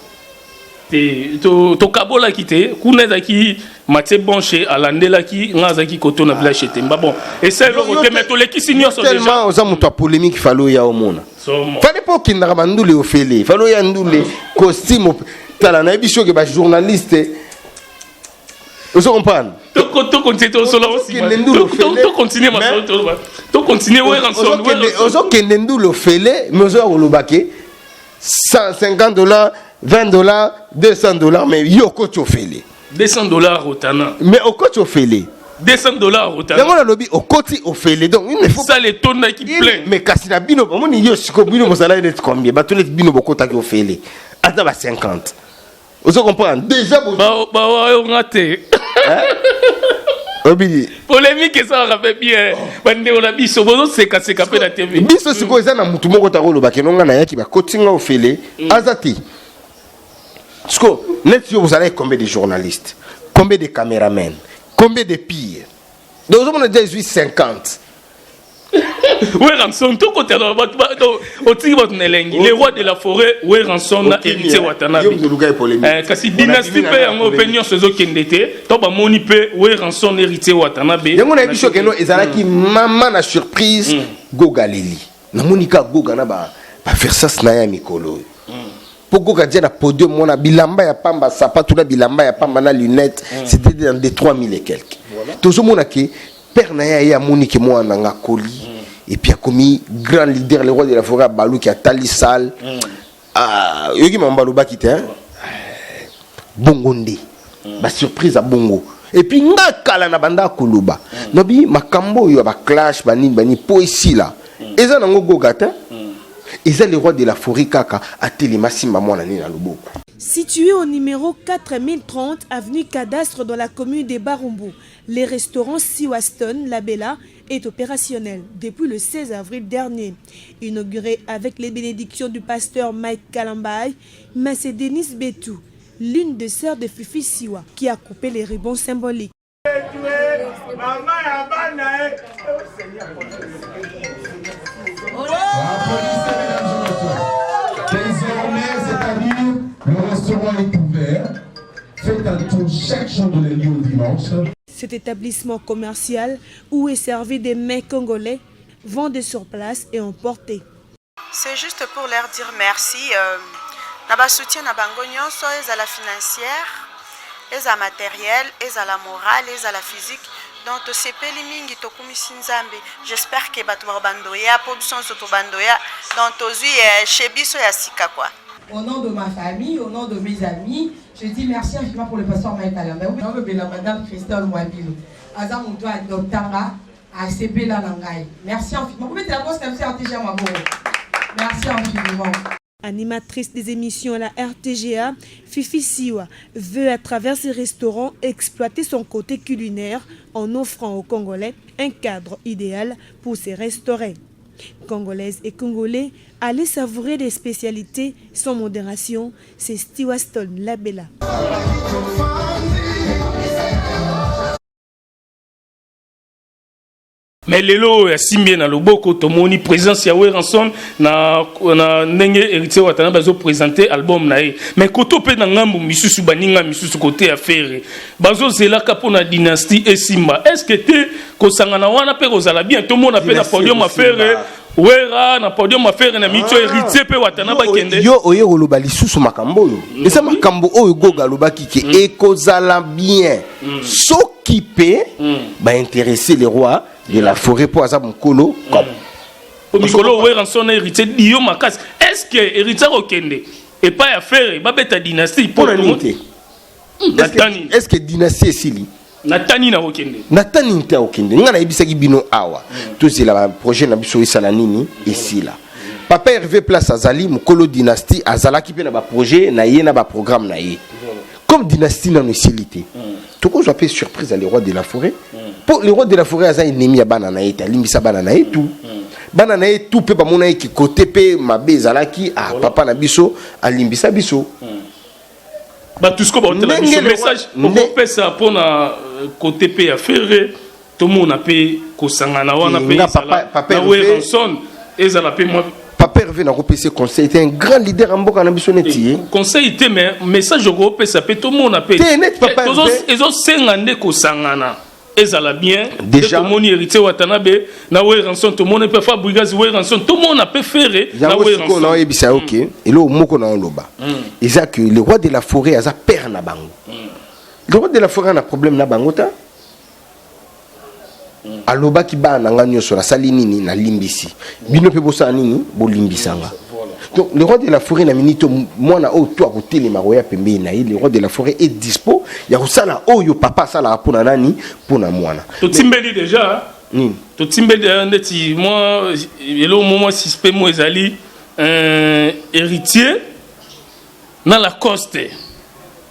Te, tokabolaki te. Kuna ezalaki Matie Bonche alandelaki nga, azalaki koto na village Etemba. Bon, esa eloko te, mais tolekisi nyonso. Tellement oza moto ya polémique, fallait oya omona. Fallait mpo okendaka bandule ofele, fallait oya ndule costume. Tala, nayebi soki bajournaliste, ozo comprendre. Tocontinue, tosolo, tocontinue, tocontinue. Ozokende ndule ofele, mais ozoya koloba ke 150 $, 20 $, 200 $, mais yo okoti ofele. 200 $ Rotana. Mais okoti ofele. 200 $ Rotana. Yango nalobi, okoti ofele, donc il ne faut salle etondaki plein. Mais kasi na bino omoni yo sikoyo, bino bozalaki neti combien bato? Neti bino bokotaki ofele ata ba 50, ozo comprendre déjà. Baoyonga te. Obili. Polémique esalaka mpe bien. Bandeko na biso bozosekaseka mpe na TV. Biso sikoyo eza na mutu moko taka oloba keno nga nayaki, bakoti nga ofele, aza te. Sikoyo neti yo, bozalaki combien de journalistes, combien de caméramen, combien de pire? Donc ozomona déjà ezwi 50. Werrason, tokotela bato, otiki bato na elengi. Le roi de la forêt Werrason na Héritier Watanabe, kasi dynastie mpe yango mpe nyonso ezokende te. To bamoni mpe Werrason, Héritier Watanabe. Yango nayebi soki eno ezalaki mama na surprise. Goga leli, namoni kaka Goga na baversas na ye ya mikolo oyo, mpo Goga dia na podium wana, bilamba ya pamba, sapatu na bilamba ya pamba na lunette, c'était dans des 3000 et quelques. Tozomona ke père na ye aye, amoni ke mwana nanga akoli et puis akomi grand leader. Le roi de la forêt abaluki, atali salle, oyoki mama balobaki te, bongo nde basurprise ya bongo. Et puis nga kala na banda koloba, nobi makambo oyo ya baclash banini banini mpo esila, eza nango Goga te, eza le roi de la forêt kaka atelema, asimba mwana nini na loboko. Situé au numéro 4030 avenue Cadastre dans la commune de Barumbu, le restaurant Siwaston La Bella est opérationnel depuis le 16 avril dernier. Inauguré avec les bénédictions du pasteur Mike Kalambay, mais c'est Denis Betou, l'une des sœurs de Fifi Siwa, qui a coupé les rubans symboliques. Désormais, c'est-à-dire, le restaurant est ouvert. Faites un tour chaque jour de lundi au dimanche. Cet établissement commercial où est servi des mets congolais, vendus sur place et emportés. C'est juste pour leur dire merci euh, na ba soutien na bango nyonso ezala financière ezala matériel ezala morale ezala physique donc tosepeli mingi tokumisi nzambe j'espère que bato bakobandoya mpo biso nyonso tobandoya donc tozwi eh, chez biso ya sika quoi Au nom de ma famille, au nom de mes amis, je dis merci infiniment pour le pasteur Mike Alamba. Madame Christelle Mwabilo. Aza moto adoptanga asepela na ngai. Merci infiniment. Bobetela boss na biso ya RTGA maboko. Merci infiniment. Animatrice des émissions à la RTGA, Fifi Siwa veut à travers ses restaurants exploiter son côté culinaire en offrant aux Congolais un cadre idéal pour se restaurer. Congolaises et Congolais, allez savourer des spécialités sans modération, c'est Stewaston Labella. Mais lelo oyo asimbi ye na loboko tomoni présence ya Werrason na, na ndenge Héritier Watanabe azo présenter album na ye mais koto mpe na ngambo misusu baninga misusu kote ya Ferre bazozelaka mpo na dynastie esimba est ce que te kosangana wana mpe kozala bien tomona mpe na podium ya Ferre Werra na podium ya Ferre na micho Héritier mpe Watanabe akende yo oye koloba lisusu makambo oyo eza makambo oyo Goga alobaki ke ekozala bien soki mpe bainteresse le roi de la forêt mpo aza mokolo comme po mikolo Werrason na Héritier dio makasi est ce que Héritier akokende epai ya Ferre babeta dynastie mpo na nini te est ce que dynastie esili natani na kokende natani te akokende ngai nayebisaki bino awa tozela baprojet na biso esala nini esila papa Hervé place azali mokolo dynastie azalaki mpe na baprojet na ye na baprogramme na ye comme dynastie nano esili te tokozwa mpe surprise ya le roi de la forêt mpo le roi de la forêt aza ennemi ya bana na ye te alimbisa bana na ye tout bana na ye tout mpe bamona ye kikote mpe mabe ezalaki ah papa na biso alimbisa biso bato siko baotela biso message okopesa mpona kote mpe ya Ferre tomona mpe kosangana wana mpe na Werrason ezala mpe mwa papa Hervé nakopesa conseil te un grand leader ya mboka na biso neti ye conseil te mais message okopesa mpe tomona mpe te neti papa Hervé ezosenga nde kosangana ezala bien déjà tomoni Héritier Watanabe na Werrason tomoni mpe Fabregas Werrason tomona mpe Ferre na yango sikoyo naoyebisa yo ke eloko moko na oloba eza que le roi de la forêt aza père na bango. Le roi de la forêt na problème na bango ta alobaki bana na nga nyonso nasali nini nalimbisi bino mpe bosala nini bolimbisanga. Donc le roi de la forêt na minute mwana oyo to akotelema koya pembeni na ye, le roi de la forêt est dispo ya kosala oyo papa asalaka mpona nani, mpona mwana. Totimbeli déjà nini? Totimbeli déjà ndeti mwa eloko mo mwa suspect mo ezali Héritier na Lacoste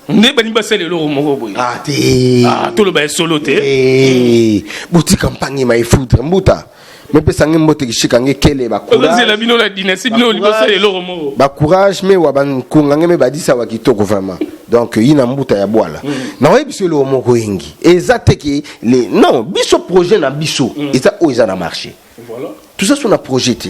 nde balingi basala eloko moko boye. Ah te. Ah, toloba ya solo te. Eh, botika mpangi ma efoudre mbuta mepesa nge mbote kishika nge kele bacourage bino na dynastie bino olingi basala eloko moko. Bacourage me wa bankunga nge me badisa wa kitoko vraiment. Donc ye na mbuta ya bwala naoyebi biso eloko moko yengi eza te ke le non biso projet na biso eza oyo eza na marché. Tout ça so na projet te,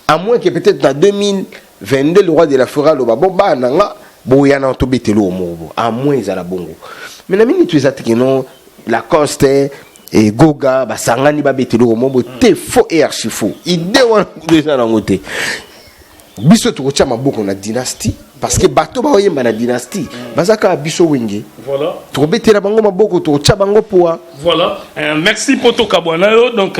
à moins que peut-être na 2022 le roi de la forêt aloba bon bana na nga boya na tobetela oyo moko bo, à moins ezala bongo. Mais na minute eza te ke non Lacoste et Goga basangani babetela oyo moko te, faux et archi faux idée wana eza nango te. Biso tokotia maboko na dynastie parce que bato baoyemba na dynastie baza kaka biso Wenge. Tokobetela bango maboko, tokotia bango poa. Voilà, merci mpo tokabwana yo. Donc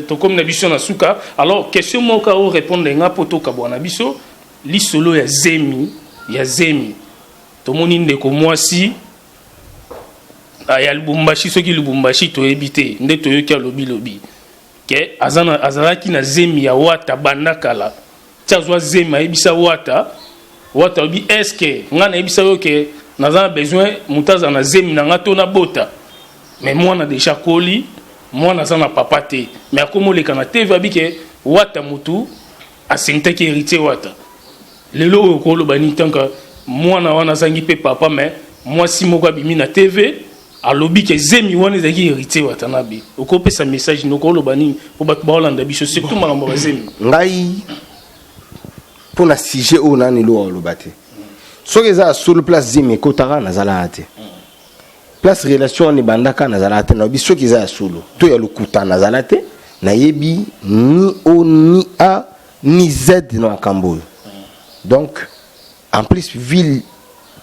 tokomi na biso na suka. Alors question moko ao répondre nga mpo tokabwana biso: lisolo ya zemi, ya zemi tomoni ndeko mwasi ya Lubumbashi, soki Lubumbashi toyebi te, nde toyoki alobi lobi ke azalaki na zemi ya Wata banda kala ti azwa zemi ayebisa Wata. Wata alobi est ce que ngai nayebisa yo ke naza na besoin moto azala na zemi na ngai to nabota mais mwana deja akoli mwana aza na papa te mais akomi oleka na tv abi ke wata motu asentaki héritier wata lelo oyo okoloba nini tanka mwana wana azangi mpe papa mais mwasi moko abimi na tv alobi ke zemi wana ezalaki héritier watanabe okopesa message nini okoloba nini mpo bato baolanda biso surtout makambo ya bazemi ngai mpo na sujet oyo nani eloko aloba te soki eza ya solo place zemi ekotaka nazalaka te place relation wana ebandaka nazalaka te nalobi soki eza ya solo to ya lokuta nazala te nayebi ni o ni a ni z na makambo oyo donc en plus ville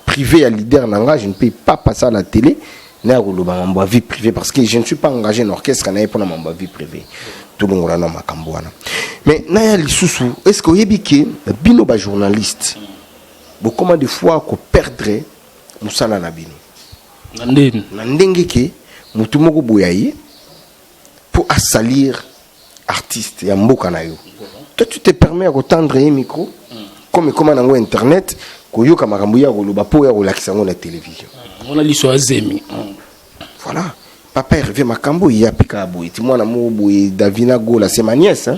privée ya leader na nga je ne peux pas passer à la télé na ya koloba mambo ya vie privée parce que je ne suis pas engagé na orchestre na ye mpona mambo ya vie privée tolongola na makambo wana mais naya lisusu est ce que oyebi ke bino bajournaliste bokoma des fois koperdre mosala na bino na ndenge ke motu moko boya ye mpo asalir artiste ya mboka na yo toi tu te permets ya kotendre ye micro comme ekoma nango internet koyoka makambo ya koloba mpo ya kolakisa yango na télévision wana liso azemi voilà papa Hervé makambo ya mpe kaka boye ti mwana moko boye Davina Gola c'est ma nièce hein?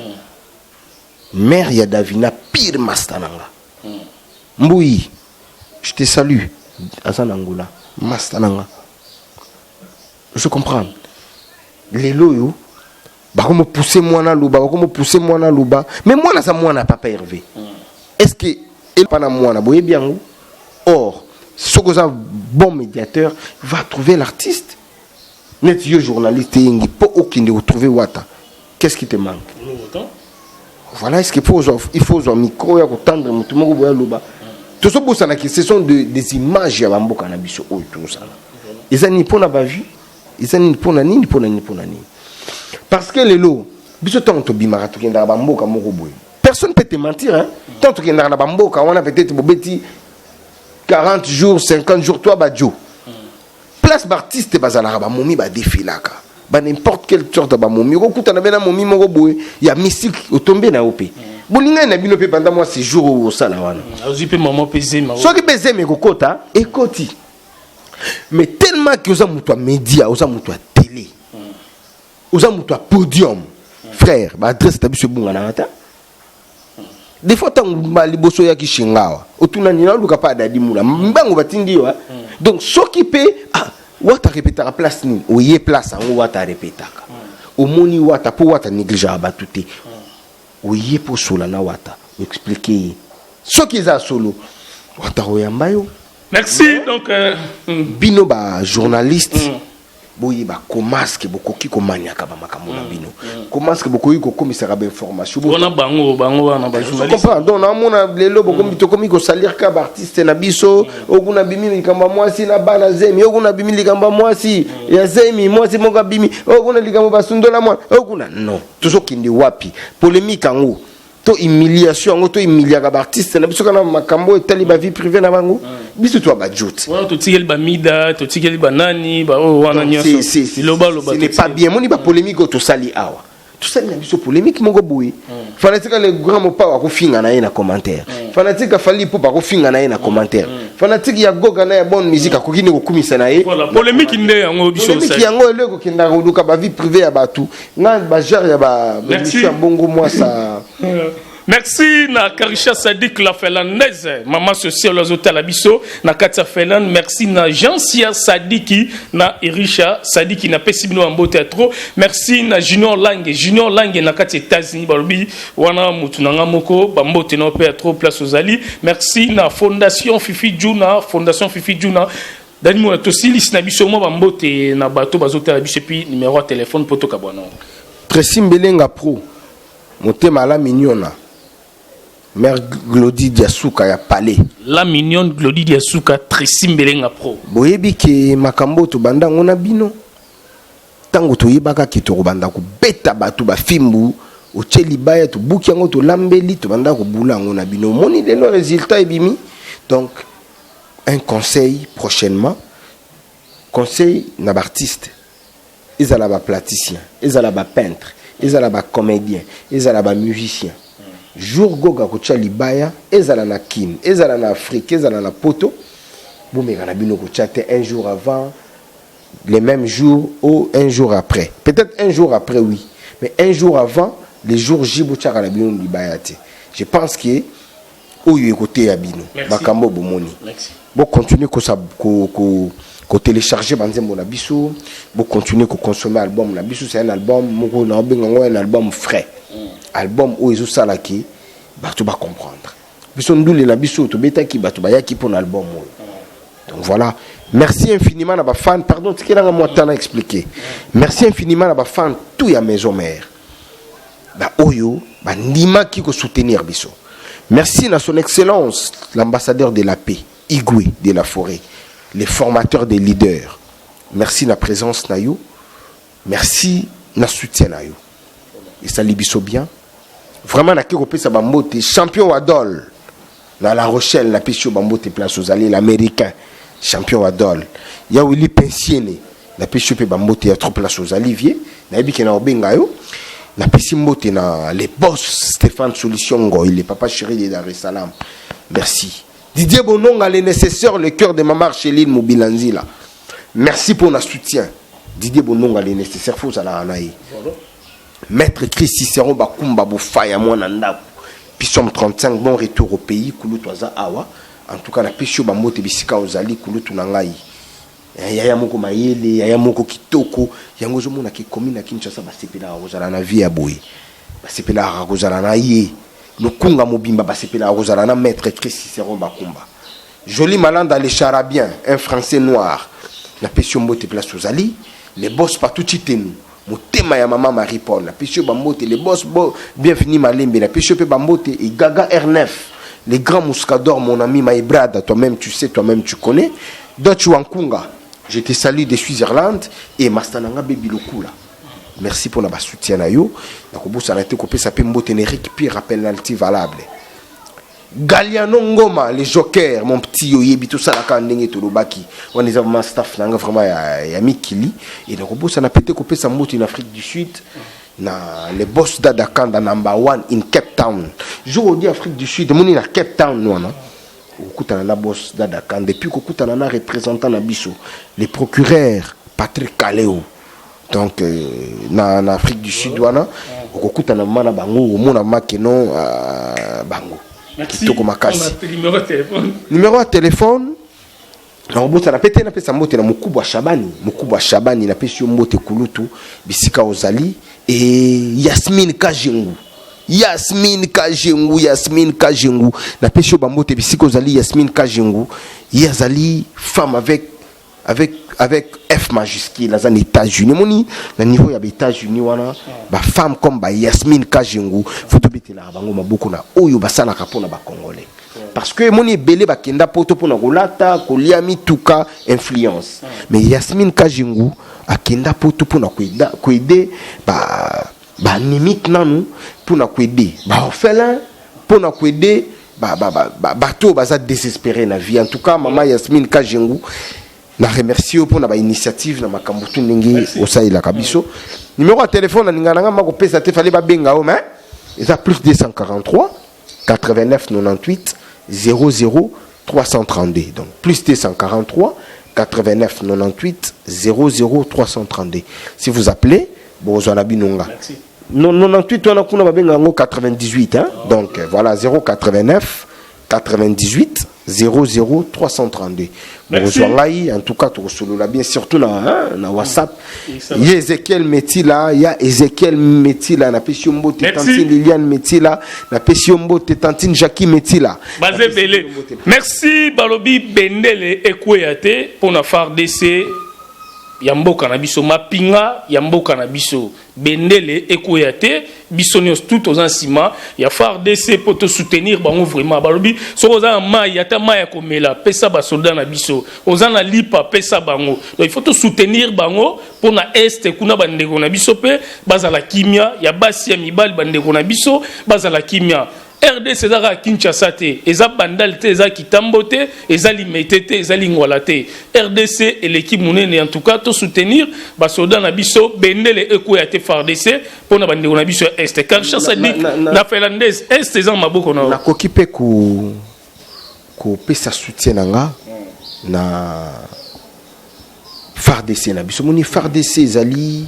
Mère ya Davina pire master na nga Mbuyi je te salue aza na Angola master na nga je comprends lelo oyo bakomo pousser mwana aloba bakomo pousser mwana aloba mais mwana aza mwana ya papa Hervé est ce que epa na mwana boyebi yango or soki oza bon médiateur va trouver l'artiste neti yo journaliste eyengi mpo okende kotrouver wata qu'est ce qui te manque voilà est ce que faut il faut ozwa micro ya kotendre motu moko boye aloba tozobosanaki ce sont des images ya bamboka na biso oyo tozosala eza nini mpona bavie eza nini mpona nini mpona nini mpona nini parce que lelo biso ntango tobimaka tokendaka bamboka moko boye personne peut te mentir hein ntango tokendaka na bamboka wana peut-être bobeti 40 jours 50 jours toi bajo place baartiste bazalaka bamomi badefilaka ba n'importe quelle sorte ya bamomi okokutana mpe na momi moko boye ya mystique otombe na yo mpe bolingai na bino mpe banda mwa séjour oyo osala wana azwi mpe mama mpe zema soki mpe zemi ekokota ekoti mais tellement ke oza moto ya média oza moto ya télé oza moto ya podium frère baadresse na biso ebunganaka ta des fois ntango liboso oyaki shingawa otunani naoluka mpa adadi mula mbango batindi yo donc soki mpe ah, wata répétaka place nini oye place yango wata arépétaka omoni wata mpo wata négligeaka bato te oye mpo osola na wata oexpliquer ye soki eza solo wata koyamba yo merci donc bino bajournaliste boyeba comment ce que bokoki komaniaka bamakambo na bino comment ce que bokoki kokomisaka bainformation wana bango bango wana bajournaliste donc naomona lelo bokomi tokomi kosalir ka baartiste na biso okuna bimi likambo ya mwasi na bana zemi okuna bimi likambo ya mwasi ya zemi mwasi moko abimi okuna likambo basundola mwana okuna non tozokende wapi polémique yango to humiliation yango to humiliaka baartiste na biso kana makambo etali bavie privée na bango biso to bajute wana totikeli bamida totikeli banani baoyo wana nyonso ce n'est pas bien moni bapolémique oyo tosali awa tosali na biso polémique moko boye fanatique le grand mopao akofinga na ye na commentaire fanatique afali mpo bakofinga na ye na commentaire fanatique ya goga na ya bonne musique akoki nde kokumisa na ye polémique nde yango biso polémique yango eloko ekendaka koluka bavie privée ya bato nga bagenre ya baémission ya bongo mwasa Merci na Karisha Sadik la finlandaise, maman sociale azotala biso na kati ya Finlande. Merci na Jean-Sia Sadiki na Irisha Sadiki na pesi bino mbote ya trop. Merci na Junior Lange, Junior Lange na kati États-Unis balobi wana mutu na nga moko ba mbote na pe ya trop place ozali. Merci na Fondation Fifi Juna, Fondation Fifi Juna. Dani mona tosilisi na biso mwa bambote na bato bazotala biso puis numéro ya téléphone po tokabwana. Tracy Mbelenga Pro motema la mignona mère Glody Diasuka ya palais la mignonne Glody Diasuka Tracy Mbelenga Pro boyebi ke makambo tobanda yango na bino ntango toyebaka ke tokobanda kobeta bato bafimbu otie libaya tobuki yango tolambeli tobanda kobula yango na bino omoni lelo résultat ebimi donc un conseil prochainement conseil na baartiste ezala baplasticien ezala bapeintre ezala bacomédien ezala bamusicien. Jour Goga akotia libaya, ezala na Kin, ezala na Afrique, ezala na poto, bomeka na bino kotia te un jour avant, le même jour ou un jour après. Peut-être un jour après, oui. Mais un jour avant, le jour J, botiaka na bino libaya te. Je pense que oyo ekoteya bino makambo bomoni. Bo continuer ko ko ko ko télécharger banzembo na biso, bo continuer ko consommer album na biso. C'est un album moko na obenga ngo un album frais. Album oyo ezosala ki bato ba comprendre. Biso ndule na biso tobetaki bato bayaki pour album oyo. Donc voilà, merci infiniment na ba fan. Pardon, tikelanga moi temps na expliquer. Merci infiniment na ba fan tout ya maison mère. Ba oyo ba ndimaki ko soutenir biso. Merci à son excellence l'ambassadeur de la paix, Igwe de la forêt, les formateurs des leaders. Merci na présence na yo. Merci na soutien na yo. Et ça biso bien. Vraiment na kopesa bambote champion Wadol na La Rochelle na pesi yo bambote place aux alliés l'américain champion Wadol. Ya Willy Pensiene na pesi yo pe bambote ya trop place aux Olivier na yebi ke na obenga yo. Na pesi mbote na les boss Stéphane Solution Ngoy, le papa chéri de Dar es Salaam. Merci. Didier Bononga, le nécessaire, le cœur de maman Archeline Mobilanzila. Merci pour notre soutien. Didier Bononga, le nécessaire, faut ça la anaï. Maître Chris Cicéron Bakumba Bofaya mwana ndako. Psaume 35, bon retour au pays, kulutu aza awa. En tout cas, na pesi yo bambote bisika ozali kulutu na ngai. Yaya moko mayele, yaya moko kitoko, yango ozomona ke komi na Kinshasa basepelaka kozala na vie ya boye. Basepelaka kozala na ye. Lukunga mobimba basepelaka kozala na Maître Chris Cicéron Bakumba. Joli Malanda le charabien, un français noir. Na pesi yo mbote place ozali. Les boss partout Chitenu. Motema ya mama Marie Paul. Na pesi yo bambote les boss bo bienvenue Malembe. Na pesi yo pe bambote et Gaga R9. Les grands mouscadors, mon ami Maïbrada, toi-même tu sais, toi-même tu connais. Dutch Wankunga, je te salue de Switzerland et Mastananga Baby Lokula. Merci pour le soutien na yo. Na kobusa na te kopesa pe mbote Eric Pierre penalty valable. Galiano Ngoma, les jokers, mon petit yoyebi tout ça la ka ndenge tolobaki. On est vraiment staff nanga vraiment ya, ya mikili et na kobusa na pete kopesa mbote na Afrique du Sud. Na les boss d'Adakanda number 1 in Cape Town. Jour odi Afrique du Sud, moni na Cape Town wana. Okutana na boss d'Adakanda et puis kokutana na représentant na biso, le procureur Patrick Kaleo. Donc na, na Afrique du Sud wana okokutana mana bango omona makeno bango. Kitoko makasi. Numéro ya téléphone. Numéro ya téléphone nakobosana pe te, napesa mbote na mokubwa Shabani, mokubwa Shabani napesi yo mbote kulutu bisika ozali. E Yasmine Kajengu, Yasmine Kajengu, Yasmine Kajengu napesi yo bambote bisika ozali. Yasmine Kajengu ye azali femme avec F majuscule, aza na États-Unis. Moni na niveau ya ba États-Unis wana ba femme comme ba Yasmine Kajengu faut tobetelaka bango maboko na oyo basalaka mpona ba Congolais, parce que moni ebele bakenda poto mpona kolata, kolia, mituka, influence. Mais Yasmine Kajengu akenda poto mpona koaider ba baanimique nanu, mpona koaider baorphelin, mpona koaider bato oyo baza désespéré na vie. En tout cas, mama Yasmine Kajengu, na remercie yo mpona bainitiative na makambo tu ndenge osalelaka biso. Numéro ya telefone nalinga nanga makopesa te, fale babenga yo, mais eza plus 243 89 98 00 332. Donc plus 243 89 98 00 332. Si vous appelez, bozwa na bino nga. Non, 98 wana kuna babenga yango 98, hein? Donc voilà, 089 98 00 332. Merci. Bozwa ngai, en tout cas tokosolola bien, surtout na, hein, na WhatsApp. Et ça va. Ye Ezekiel Metila, ya Ezekiel Metila napesi yo mbote. Merci. Tantine Liliane Metila napesi yo mbote, tantine Jackie Metila. Baza ebele. Merci. Balobi bendele ekweya te mpona FARDC ya mboka na biso, mapinga ya mboka na biso. Bendele ekweya te, biso nyonso tout toza nsima ya FARDC mpo tosoutenir bango vraiment. Balobi soki oza na mai, ata mai ya komela, pesa basoldat na biso. Oza na lipa, pesa bango. Donc il faut tosoutenir bango mpona Est kuna bandeko na biso mpe bazala kimia, ya basi ya mibali, bandeko na biso bazala kimia. RDC eza kaka Kinshasa te, eza Bandal te, eza Kitambo te, eza Limete te, eza Lingwala te. RDC eleki monene. En tout cas, to soutenir basoda na biso, bendele ekweya te, FARDC, mpona bandeko na biso ya Est. Kinshasa dik na finlandaise, Est eza na maboko na yo. Nakoki mpe kopesa soutien na nga na FARDC na biso. Moni, FARDC ezali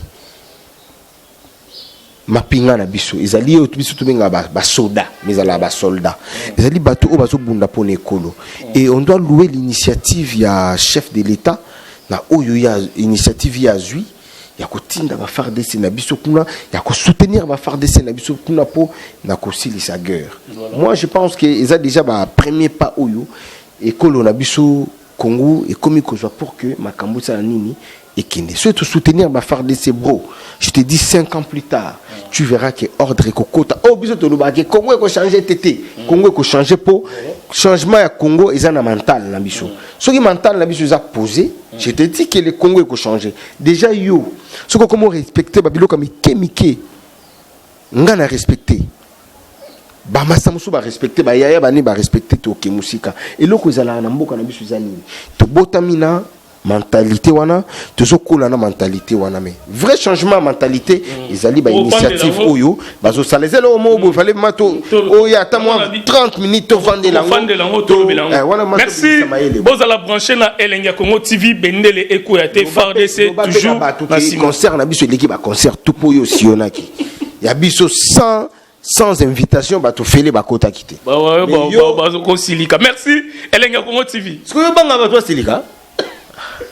mapinga na biso, ezali oyo biso tobengaka basoda, mais ezalaka basoldat, ezali bato oyo bazobunda mpona ekolo. Et on doit louer l'initiative ya chef de l'État na oyo ya initiative ye azwi ya kotinda ba FARDC na biso kuna, ya kosoutenir ba FARDC na biso kuna mpo na kosilisa guerre. Moi, je pense que eza déjà ba premier pas oyo ekolo na biso Congo ekomi kozwa pour que makambo esala nini, ekende. Soki tosoutenir ba FARDC, bro, je te dis, 5 ans plus tard, tu verras que ordre ekokota. Oyo biso tolobaka, Congo ekochange te te, Congo ekochange, mpo changement ya Congo eza na mental na biso. Soki mental na biso eza posé, je te dis que le Congo ekochange déjà. Yo, soki okoma respecte babiloko ya mike mike, nga na respecte, bamasa mosusu barespecte, bayaya bani barespecte, toke mosika. Eloko ezalaka na mboka na biso eza nini? Tobotami na mentalité wana, tozokola na mentalité wana, mais vrai changement ya mentalité ezali bainitiative oyo bazosala. Eza eloko moko boye, fale ma to oyo ata mwa 30 minutes tovandela. Yango wana. Merci, bozala branché na Elengi ya Congo TV. Bendele ekweya te, FARDC toujours na nsima. Concert na biso eleki baconcert tout, mpo oyo osiyonaki ya biso sans invitation, bato fele bakotaki te. Bazokosilika. Merci, Elengi ya Congo TV. Sikoyo banga bato basilika.